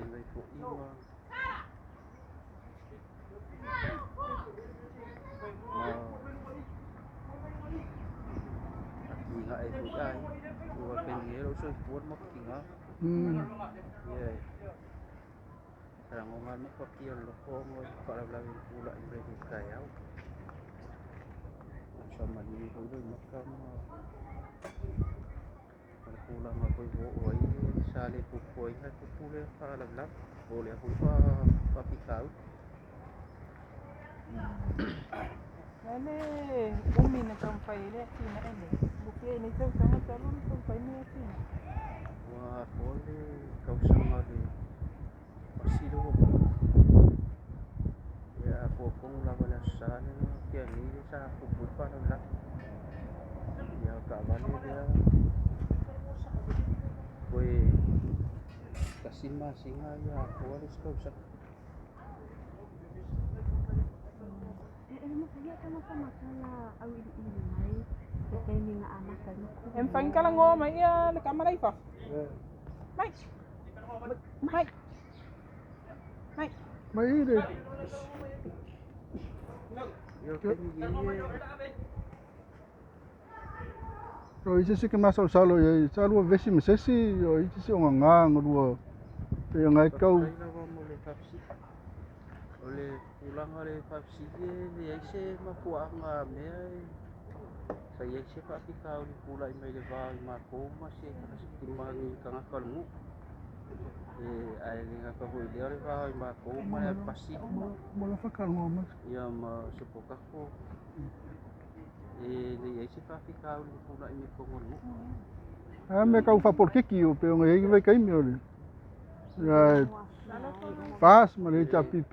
Tulai mai fo'i ma ma atinae foi aiga. Ua taimi nei o lou soifua le mautiga. Ia e lagona le mafatia o le loto ona o le faalavelave na tulai mai i le taeao. Sa maligi foi loimata ma le tulaga foi ua oo ai sa le fuafuaina e tupu lea faalavelave po o lea foi faafitauli. O le umi na taumafai ai le atinae lenei, ua pea i nei tausaga talu ona taumafai lenei atinae. Ua atoa le tausaga o le pasi lea ua maua. Ia atoa tonu lava i le Aso Sa lea na tea nei lea sa tupu ai le faalavelave. Ia o taavale lea toe tasi le masina ia atoa le isi tausaga. E mafai ona talanoa mai ia le tama la i fafo. Mai. Mai. Mai. Mai le Ia o le taimi nei e O i se isi ke masalosalo i ai, sa lua vevesi ma se isi, o i se isi o gaga na lua pei ona e kau. Faafetai lava mo le faafesili. O le tulaga o le faafesili e leai se mafuaaga mea e sa i ai se faafitauli tulai mai le va o i matou ma se ma ni tagata o le nuu. E, ae le gata foi i lea o le va o i matou ma le pasi ia ma se potato e le i ai se faafitauli na tulai mai totonu o le nuu. A mea kau faapolokiki o pei ona i ai vaitaimi o le ia, FAS ma le HRPP.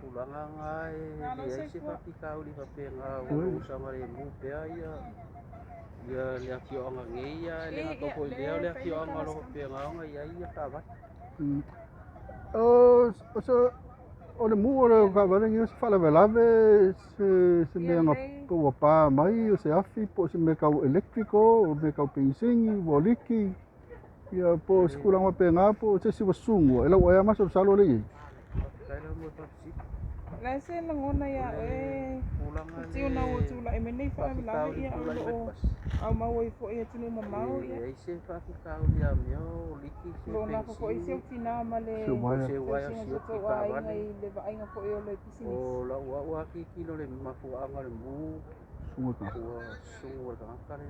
Tulaga na e leai se faafitauli faapena o lo o saogalemu pea ia ia le afioaga nei, ae le gata foi i lea o le afioaga o lo o faapena ona i ai ia taavale. O se o le mu o le taavale nei o se faalavelave se mea na ua pa mai, o se afi po o se mea tau electrical, o mea tau penisini ua liki ia, po o se tulaga faapena, po o se isi ua sugua e lau ai masalosalo le i ai. Faafetai lava mo le faafesili. La se lagona ia oe Tulaga tiu na ua le tulai mai nei faalavelave faafitauli ia o tulai lo mai le o pasi. aumau ai foi i atunuu mamao E ia. leai se faafitauli a mea o liki se Lo nafa foi si penisini au tinā ma le Se uaea. se uaea tausiga o sioki tatou aiga taavale. i le vaaiga foi o le pisinisi. O lau au lava tilotilo i le mafuaaga o le mu Sugu ka. ua susu e le tagata le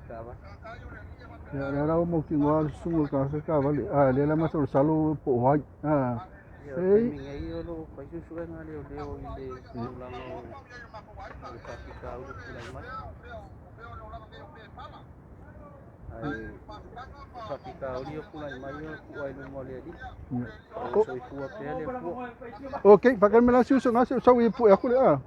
taavale. Ia lea la ua mautinoa le susuga o le tagata taavale, a lea la masalosalo po o ai. Ah, Ia o le ei taimi nei o lo o fai suesuega a leoleo i le tulaga o le faafitauli tulai mai. Ae o faafitauli o tulai mai o tuu ai i luma o le Alii. O O soifua pea le Atua. Ok, fakali me la siuso ngase sau i pu aku le a.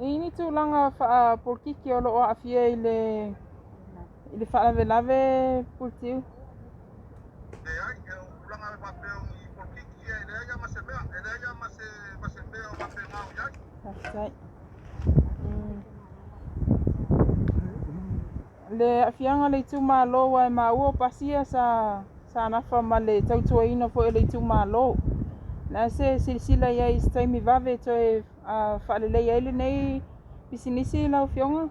E i ni tulaga faapolokiki o lo o aafia i le faalavelave Puletiu? Faafetai. Le aafiaga o le itumalo ua e maua o pasi ia sa nafa ma le tautuaina foi o le itumalo. La se silasila i ai i se taimi vave toe faalelei ai lenei pisinisi lau afioga.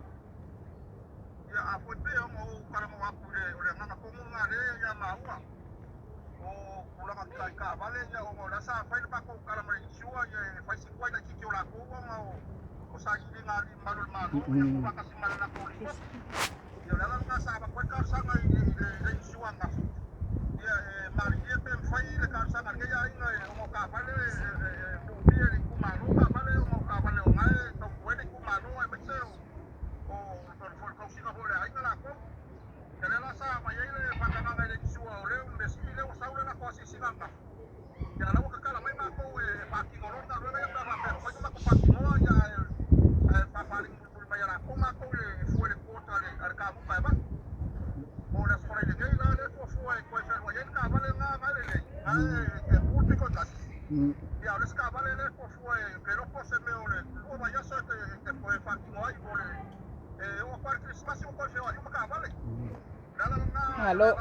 Malo.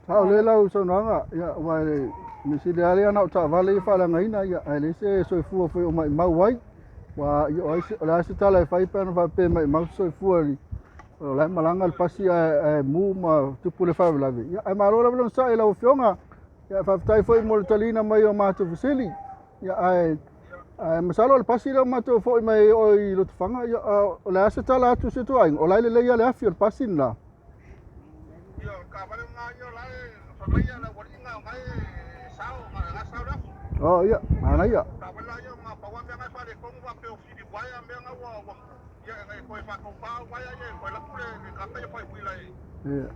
Sao le lau saunoaga, ia aua e mea sili lava lea na o taavale ia faaleagaina, ia ae leai se soifua foi o maimau ai. Ua ia o ai se, o le a se tala e fai pe ana faapea e maimau se soifua i o la e malaga le pasi ae, ae mu ma tupu le faalavelave. Ia ae malo lava le onosai i lau Afioga. Ia faafetai foi mo le taliina mai o matou fesili. Ia ae ae masalo o le pasi lea ua matou foi mai ai oe i Lotofaga, ia o le a se tala atu i si o aiga, o la e lelei lava le afi o le pasi lena. Oh, ia, manaia. Ia. Ia.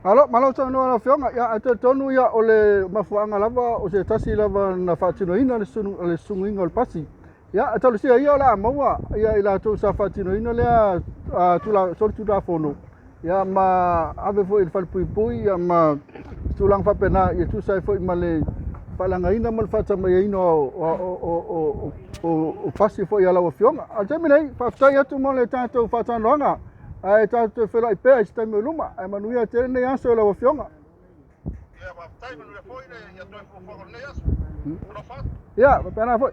Malo, malo saunoa lau Afioga. Ia, ae talitonu ia o le mafuaaga lava o se tasi lava na faatinoina le le sunuina o le pasi. Ia, e talosia ia o le a maua ia i latou sa faatinoina lea tula, solitulafono. Ia ma ave foi i le falepuipui ia ma tulaga faapena ia tusa ai foi ma le faaleagaina ma le faatamaiaina o pasi foi a lau Afioga. A o le taimi nei, faafetai atu mo le tatou faatalanoaga. Ae tatou toe feiloai pea i se taimi o luma. Ae manuia tele lenei aso i lau Afioga. Ia, faapena foi.